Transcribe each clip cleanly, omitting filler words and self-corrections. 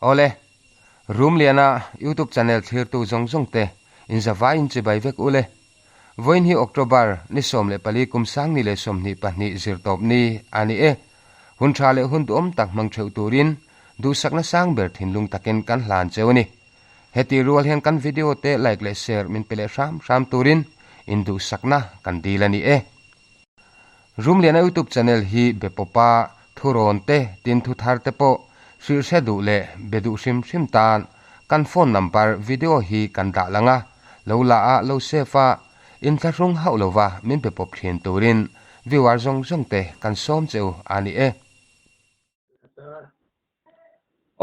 Awle, Rumliana YouTube channel thlirtu zawng zawng te in zavaiin chibai vek ule. Vawiin hi October ni 14 kum 2022 zirtawp ni a ni e. Hun tha leh hun duhawm tak hmang theuh turin duhsakna sang ber thinlung takin kan hlan cheu a ni. Heti rual hian kan video te like leh share min pe leh hram hram turin in duhsakna kan dil a ni e. Rumliana YouTube channel hi be pawpa thurawn te tin thu thar te pawh hrilh hre duh leh be duh hrim hrim tan kan phone number video hi kan dah lang a, lo la a lo save a, inthlahrung hauh lova min pe pawp thin turin viewer zawng zawng te kan sawm cheu a ni e.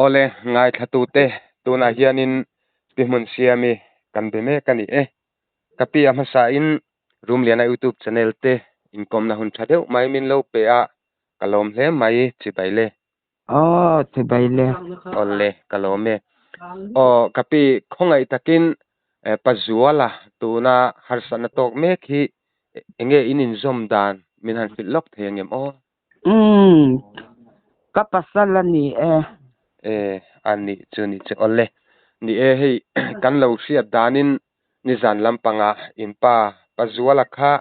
Awle, ngaithlatute tunah hianin pi hmun siami kan be mek a ni e. Ka pi a hmasain Rumliana YouTube channel te inkawmna hun tha deuh mai min lo pe a, ka lawm hle mai chibai le. Aw, chibai le. Awle, ka lawm e. Aw, ka pi khawngaih takin Pazuala tuna harsatna tawk mek hi enge in inzawm dan min han hrilh lawk thei angem aw? Umm, ka pasal a ni e. E, a nih chu ni che awle. Ni e, hei kan lo hriat danin nizan lampanga in pa Pazuala kha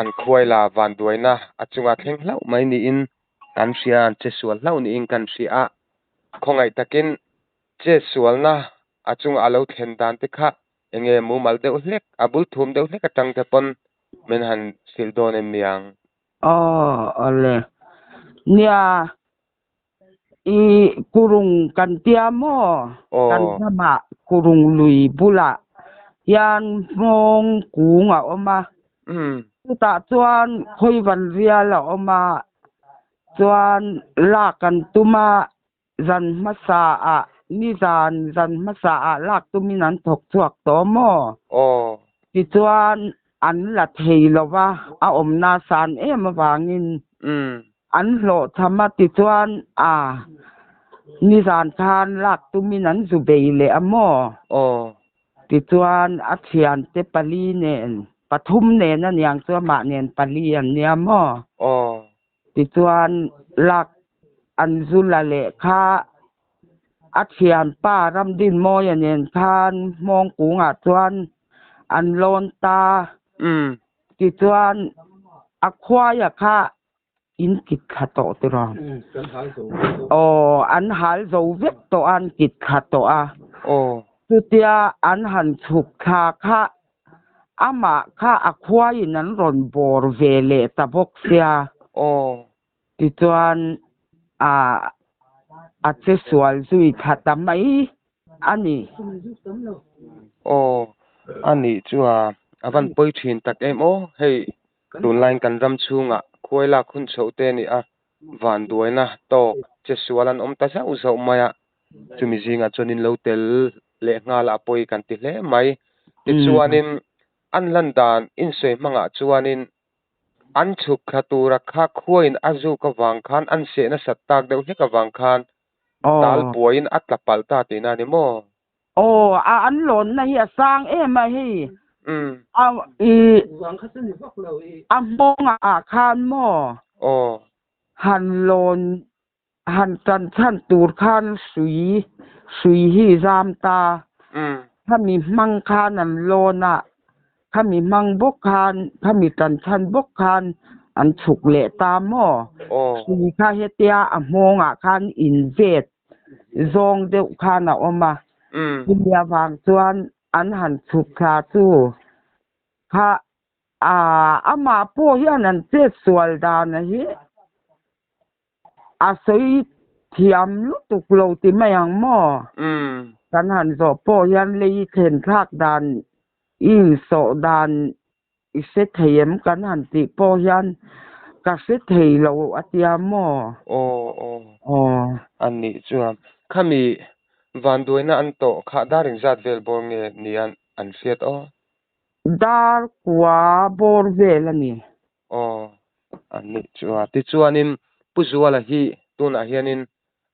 an khuai la vanduaina a chunga thleng hlauh mai niin kan hria, an che sual hlauh niin kan hria a. Khawngaih takin che sualna a chunga a lo thlen dan te kha enge mumal deuh hlek, a bul thum deuh hlek atang te pawn min han hrilh dawn em niang? Aw awle. Nia, i kurung kan tia maw? Kan ramah kurung lui bulah hian hmawng kung a awm a. Chutah chuan khawivan rial a awm a, chuan lak kan tum a, zan hmasa ah, nizan zan hmasa ah lak tumin an thawk chhuak tawh maw? Tichuan an la thei lo va, a awmna san em avangin an hlawh tham a, tichuan a nizan khan lak tumin an zu bei leh a maw? Tichuan a thiante pali nen, pathum nen aniang chu amah nen pali an nia maw? Tichuan lak an zu la leh kha a thianpa Ramdinmawia nen khan hmawng kungah chuan an lawn ta. Tichuan a khuaia kha in kit thla tawh tiraw? Aw, an hal zo vek tawh a, an kit thla tawh a. Chutia an han chhuk thla kha Amah kha a khuaiin an rawn bawr ve leh ta bawk sia. Tichuan a a che sual zui thla ta mai a ni. Aw, a nih chu a, a van pawi thin tak em aw. Hei tunlaiin kan ram chhungah khuai lak hun chhoh te a ni a, vanduaina tawk che sual an awm ta zauh zauh mai a. Chumi zingah chuan in lo tel leh nghal a pawi kan ti hle mai. Tichuanin an lan dan insawi hmangah chuanin an chhuk thla tura kha khuain a zuk avang khan an seh nasat tak deuh hlek avang khan tal buaiin a tla palh ta tihna a ni maw? Aw, a an lawnna hi a sang em a hei. A i a hmawngah khan maw? Han lawn Han tan chhan tur khan hrui hrui hi zam ta. Khami hmang khan an lawn a, khami hmang bawk khan, khami tan chhan bawk khan an chhuk leh ta maw? Hrui kha hetia a hmawngah khan invet zawng deuh khan a awm a, chumi avang chuan an han chhuk thla chu kha amah pawh hian an chet sual dan a hi. A sawi thiam lutuk lo ti mai ang maw? Kan han zawh pawh hian lei thlen thlak dan, i insawh dan i hre thei em kan han tih pawh hian ka hre thei lo a tia maw? Aw aw. Aw. A nih chuan khami vanduaina an tawh kha dar inzat vel bawr nge nia an hriat aw? Dar kua bawr vel a ni. Aw, a nih chu a. Tichuanin Pu Zuala hi tunah hianin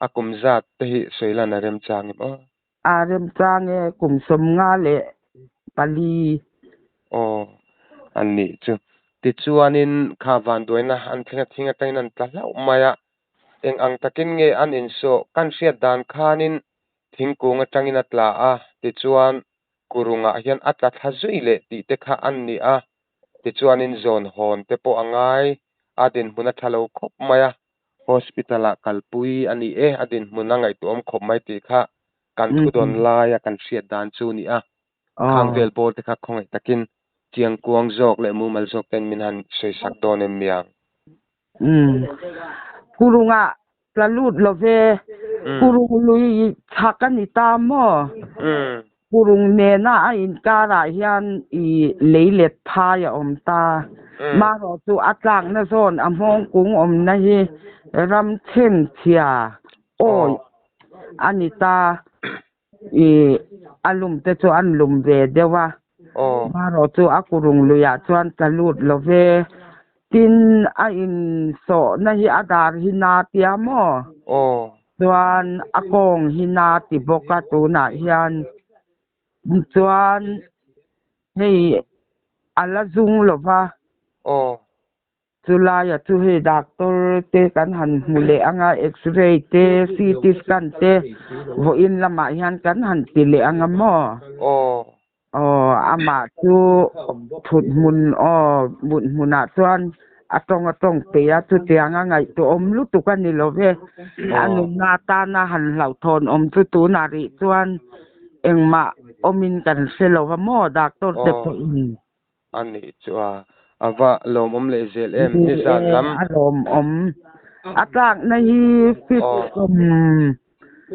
a kum zat te hi sawi lan a remchang em aw? A remchang e, kum 54. Aw, a nih chu. Tichuanin kha vanduaina an thleng a thing atangin an tla hlauh mai a. Eng ang takin nge an insawh kan hriat dan khanin thingkung atangin a tla a, tichuan kurungah hian a tla thla zui leh tih te kha an ni a, tichuanin zawn hawn te pawh a ngai, a dinhmun a tha lo khawp mai a, hospital ah kalpui a ni e, a dinhmun a ngaihtuahawm khawp mai tih kha kan thudawn laia kan hriat dan chu a ni a, khang vel bawr te kha khawngaih takin chiangkuang zawk leh mumal zawk ten min han sawisak dawn em niang. Umm. Kurungah tla lut lo ve. Kurung lui chhak a ni ta maw? Kurung nena a inkarah hian i lei let phai a awm ta. Marawh chu a tlakna zawn a hmawng kung awmna hi ram chhengchhia awih a ni ta. I a lum te chu an lum ve deuh a, marawh chu a kurung luiah chuan tla lut lo ve. Tin, a insawhna hi a dar hi na tia maw? Chuan a kawng hi na ti bawk a tunah hian. Chuan hei a la zung lo va. Chulaia chu hei doctor te kan han hmu leh ang a, x-ray te, CT scan te vawiin lamah hian kan han ti leh ang a maw? Aw, amah chu thut hmun aw mut hmunah chuan a tawng a tawng peih a, chutianga ngaihtuahawm lutuk a ni lo ve. A nunna atana han hlauhthawn awm chu tunah rih chuan engmah awmin kan hre lo va maw doctor te pawhin. A nih chu a, a va lawmawm leh zel em nizan lam. A lawmawm. A tlakna hi feet 40 30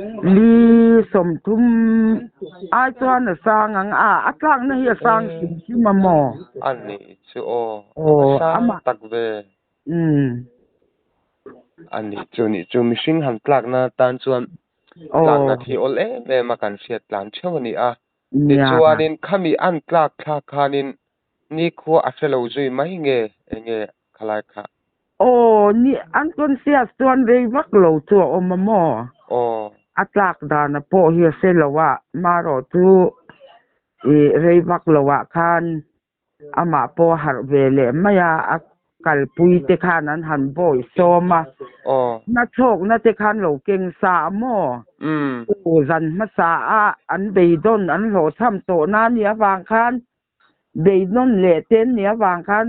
ai chuan a sang ang a, a tlakna hi a sang hrim hrim a maw? A nih chu aw, a va sang tak ve. A nih chu nih chu mihring han tlakna tan chuan tlakna thi awl em em a kan hriat tlan theuh a ni a. Tichuanin khami an tlak thlak khanin nikhua a hre lo zui mai nge enge khalai kha? Aw, ni unconscious chuan rei vak lo chu a awm a maw? Aw. A tlak dana pawh hi a hre lo a, marawh chu i rei vak lo ah khan Amah pawh a harh ve leh mai a, a kalpui te khan an han bawi sawm a. Nachhawkna te khan lo keng sa a maw? Chu zan hmasa a an beidawn an hlawhchham tawhna a nih avang khan, beidawn leh te an nih avang khan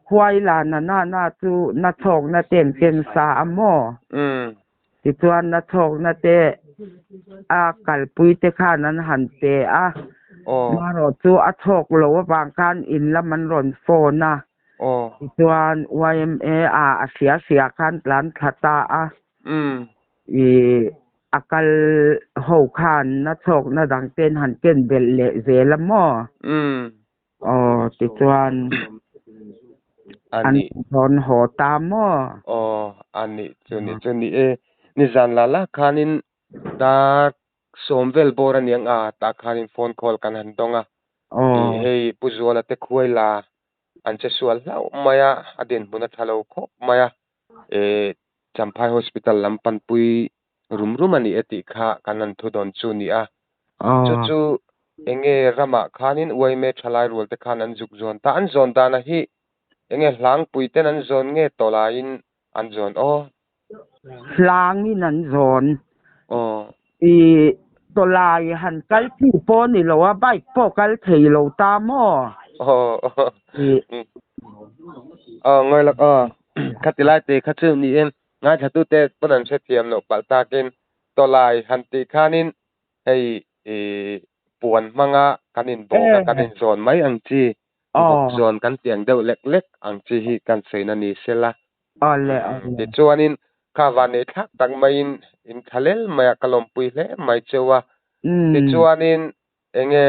huai la na na na chu nachhawkna te an keng sa a maw? Tichuan nachhawkna te a kalpui te khan an han pe a, marawh chu a chhawk lo avang khan in lam an rawn phone a, tichuan yma ah a hria hria khan tlan thla ta a, ih a kal ho khan nachhawkna dang ten han ken belh leh zel a maw? Aw, tichuan an rawn haw ta maw? Aw, a nih chu nih chu ni e. Nizan la la khanin dar sawm vel bawr a niang a, tah khanin phone call kan han dawng a. Ih hei Pu Zuala te khuai la an che sual hlauh mai a, a dinhmun a tha lo khawp mai a. Ih Champhai Hospital lam panpui rum rum a ni e tih kha kan han thu dawn chu ni a. Chu chu enge ramah khanin uaime thalai rual te khan an zuk zawn ta. An zawn dana hi enge hlangpui ten an zawn nge tawlaiin an zawn aw? Hlangin an zawn. I tawlai han kal chi pawh a ni lo a, bike pawh kal thei lo ta maw? Aw ngawi lawk aw. Khati lai te kha chu niin Ngaithlatute pawn an hrethiam loh palh takin tawlai han tih khanin hei ih puan hmanga kan inbawk a, kan inzawn mai ang chi, vawk zawn kan tih ang deuh lek lek ang chi hi kan sawina ni sela. Tichuanin kha vanneih thlak tak maiin in thlalel maiah ka lawmpui hle mai cheu a. Tichuanin enge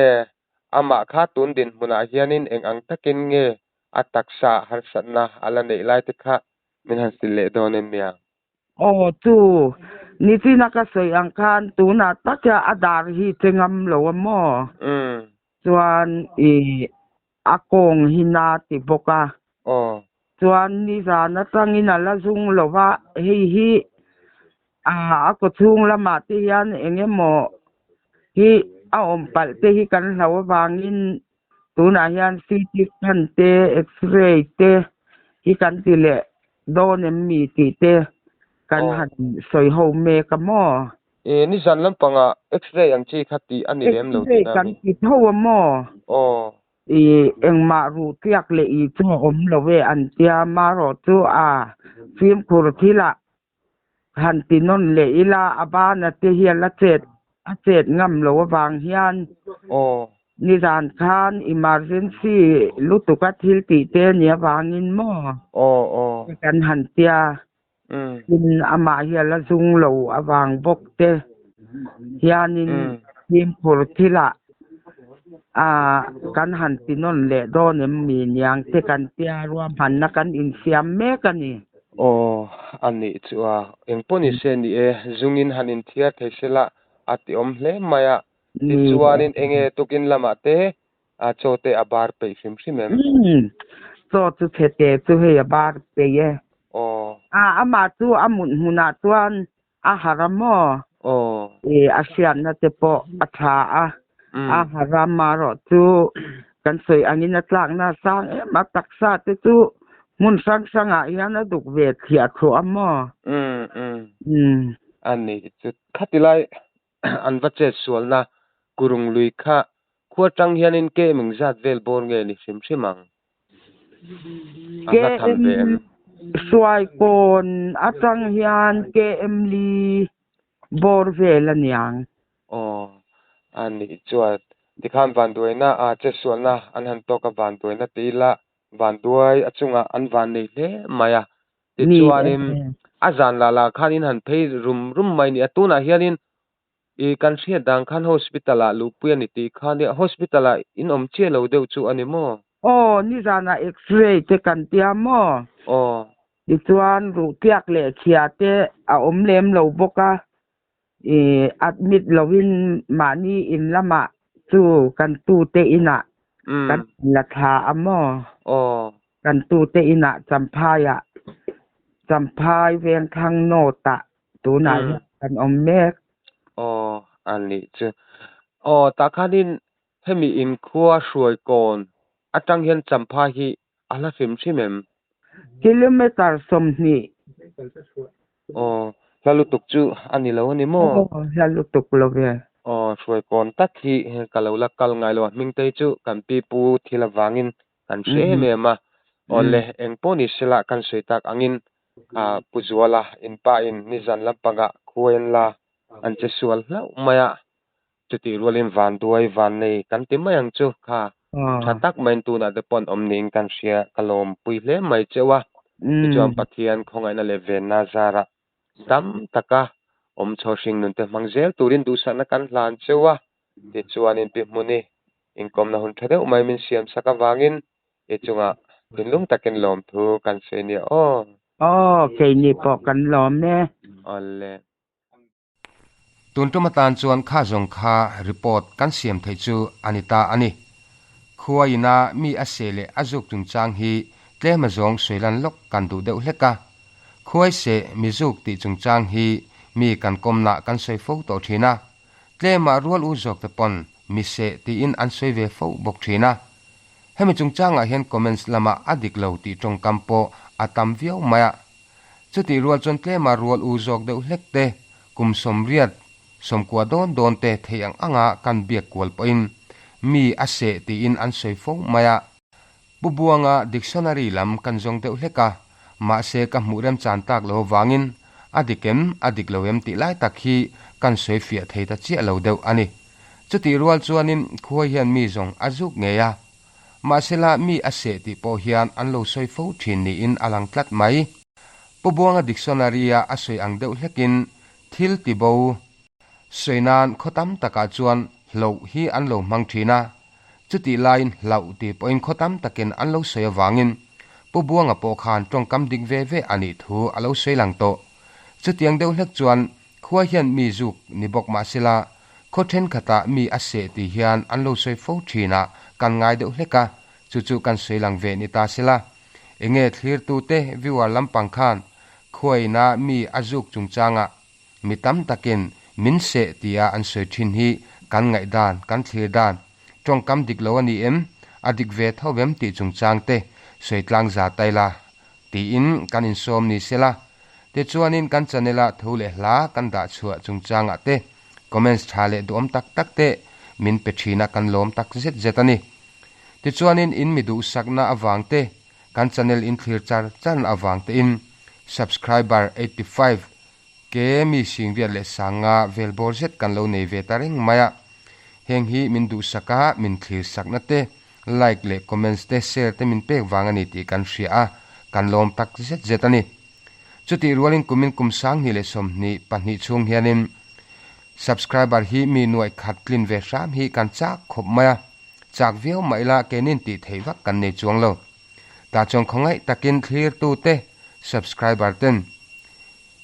amah kha tun dinhmunah hianin eng ang takin nge a taksa harsatna a la neih lai te kha Min han sil leh dawn em nia? Aw chu, nichina ka sawi ang khan tunah taka a dar hi che ngam lo a maw? Chuan i a kawng hi na ti bawk a. Chuan nizan atangin a la zung lo va, hei hi a kawchhung lamah te hian eng emaw hi a awm palh te hi kan hlau avangin Tunah hian CT scan te, X-ray te hi kan ti leh dawn em mi tih te Kan han sawi ho mek a maw? E, nizan lampangah X-ray ang chi kha tih a ni lem lo X-ray tihna a kan mi? ti tho a maw? Aw. I engmah ruh tliak leh i chu a awm lo e an tia, marawh chu a fimkhur thilah han ti nawn leh ila a bana te hi a la chet a chet ngam lo avang hian Aw. nizan khan emergency lutuka thil tih te ni avangin maw? Aw aw. Kan han tia. Tin, amah hi a la zung lo avang bawk te hianin fimkhur thilah kan han ti nawn leh dawn em mi niang te kan tia ruahmanna kan insiam mek a ni. Aw, a nih chu a, eng pawh ni se ni e, zungin han inthiar thei se la a ti awm hle mai a, tichuanin enge tukin lamah te A chaw te a bar peih hrim hrim em? Umm, chaw chu chhe te chu hei a bar peih e. Aw. A, amah chu a mut hmunah chuan a harh a maw? Aw. I a hriatna te pawh a tha a, a harh a, marawh chu kan sawi angin a tlakna a sang em a, taksa te chu hmun hrang hrangah hian a duk ve thliah thluah a maw? Umm, umm. Umm. A ni chu khatilai an va chet sualna Kurung lui kha khua tang hianin KM engzat vel bawr nge ni hrim hrim ang? A hla tham ve em? Hruaikawn atang hian KM li bawr vel a niang. Aw, a nih chuan tikhan vanduaina a chetsualna an han tawk a vanduaina ti ila vanduai a chungah an van nei hle mai a. Tichuanin a zan lah lah khan in han phei rum rum mai a ni a, tunah hianin i kan hriat dan khan hospital ah luhpui a ni tih kha nia, hospital ah in awm chiah lo deuh chu a ni maw? Aw, nizanah x-ray te kan tia maw? Aw. Tichuan ruhtiak leh chhia te a awm lem lo bawk a, i admit loin mahni in lamah chu kan tute inah kan la thla a maw? Aw. Kan tute inah Champhaiah, Champhai Vengthlang North-ah tunah hian kan awm mek. Aw, a nih chu. Aw, tah khanin hemi inkhua hruai kawn atang hian Champhai hi a hla hrim hrim em? Kilometre 20. Aw, hla lutuk chu a ni lo a ni maw? Aw, hla lutuk lo ve. Aw, hruai kawn tak hi ka lo la kal ngai lo a, hmingtei chu kan pipu thil avangin kan hre em em a, awle eng pawh ni sela kan sawi tak angin Pu Zuala in pa in nizan lampangah khuain la an che sual hlauh mai a, chutih rualin vanduai vannei kan ti mai ang chu kha tha tak maiin tunah te pawh an awm niin kan hria ka lawmpui hle mai cheu a, tichuan Pathian khawngaihna leh venna zarah tam taka awm chho hring nun te hmang zel turin duhsakna kan hlan cheu a, tichuanin Pi Hmuni inkawmna hun tha deuh mai min siam sak avangin i chungah thinlung takin lawmthu kan sawi nia aw. Aw, keini pawh kan lawm e. Awle. Tun tum atan chuan kha zawng kha report kan siam theih chu a ni ta a ni. Khua ina mi a seh leh a zuk chungchang hi tlem azawng sawilan lawk kan duh deuh hlek a. Khuai seh mi zuk tih chungchang hi mi kan kawmnah kan sawi fo tawh thin a. Tlemah rual u zawk te pawn mi seh tiin an sawi ve fo bawk thin a. Hemi chungchangah hian comments lamah a dik lo tih tawngkam pawh a tam viau mai a. Chutih rual chuan tlema rual u zawk deuh hlek te, kum 80, 90 dawn dawn te theih ang anga kan biak kual pawhin mi a seh tiin an sawi fo mai a. Pu Buanga dictionary lam kan zawng deuh hlek a, mahse ka hmuh remchan tak lo avangin a dik em, a dik lo em tih lai tak hi kan sawi fiah thei ta chiah lo deuh a ni. Chutih rual chuanin khuai hian mi zawng a zuk ngei a, Mahsela mi a seh tih pawh hian an lo sawi fo thin niin a lang tlat mai. Pu Buanga dictionary-a a sawi ang deuh hlekin thil ti bo sawi nan khaw tam takah chuan hloh hi an lo hmang thin a, chutih laiin hlauh tih pawhin khaw tam takin an lo sawi avangin Pu Buanga pawh khan tawngkam dik ve ve a nih thu a lo sawi lang tawh. Chutiang deuh hlek chuan Khua hian mi zuk ni bawk mahsela, khaw thenkhatah mi a seh tih hian an lo sawi fo thin a, kan ngai deuh hlek a, chu chu kan sawi lang ve ni ta sela. Enge thlirtute viewer lampang khan khuaina mi a zuk chungchangah mi tam takin min seh tia an sawi thin hi kan ngaihdan, kan thlir dan, tawngkam dik lo a ni em, a dik ve tho vem tih chungchang te sawi tlang za tai la tiin kan insawm ni sela. Tichuanin kan channel a thu leh hla kan dah chhuah chungchangah te comments tha leh duhawm tak tak te min pe thin a kan lawm tak zet zet a ni. Tichuanin in mi duhsakna avang te kan channel in thlir char charna avang te in subscriber 85 Ke mi singriat leh sanga vel bawr zet kan lo nei ve ta reng mai a. Heng hi min duhsak a, min thlir sakna te, like leh comments te, share te min pek vang a ni tih kan hria a, kan lawm tak zet zet a ni. Chutih rualin kumin kum 2022 chhung hianin subscriber hi mi nuaih khat tlin ve hram hi kan chak khawp mai a, chak viau mah ila keinin tih theih vak kan nei chuang lo. Tah chuan khawngaih takin thlirtute, subscriber ten,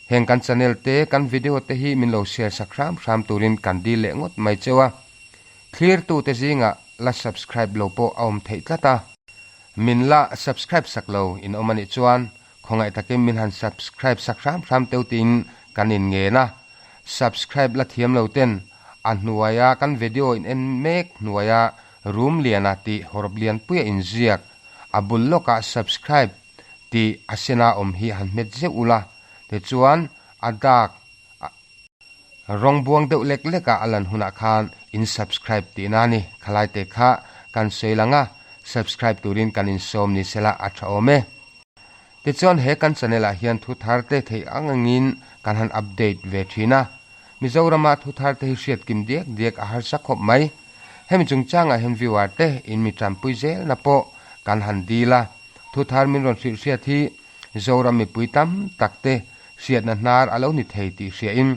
Heng kan channel te, kan video te hi min lo share sak hram hram turin kan dil leh ngawt mai cheu a. Thlirtute zingah la subscribe lo pawh a awm theih tlat a. Min la subscribe sak lo in awm a nih chuan khawngaih takin min han subscribe sak hram hram teu tiin kan in ngen a. Subscribe la thiam lo ten a hnuaia kan video in en mek hnuaia room liana tih hawrawp lianpuia inziak a bul lawkah subscribe tih a sena awm hi han hmet zeuh ula, tichuan a dak rawng buang deuh lek lek a a lan hunah khan in subscribe tihna a ni. Khalai te kha kan sawi lang a, subscribe turin kan insawm ni sela a tha awm e. Tichuan he kan channel ah hian thu thar te theih ang angin kan han update ve thin a, Mizorama thu thar te hi hriat kim diak diak a harsa khawp mai. Hemi chungchangah hian viewer te in mi tanpui zelna pawh kan han dil a. Thu thar min rawn hrilh hriat hi Zoram mipui tam tak te hriatna hnar a lo ni thei tih hriain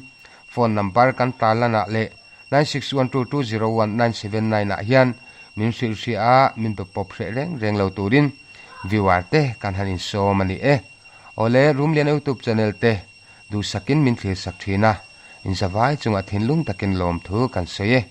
phone number kan tarlanah leh 9612201979 ah hian min hrilh hria a, min be pawp hreh reng reng lo turin viewer te kan han insawm a ni e. Awle Rumlian YouTube channel te duhsakin min thlir sak thin a, inzavai chungah thinlung takin lawmthu kan sawi e.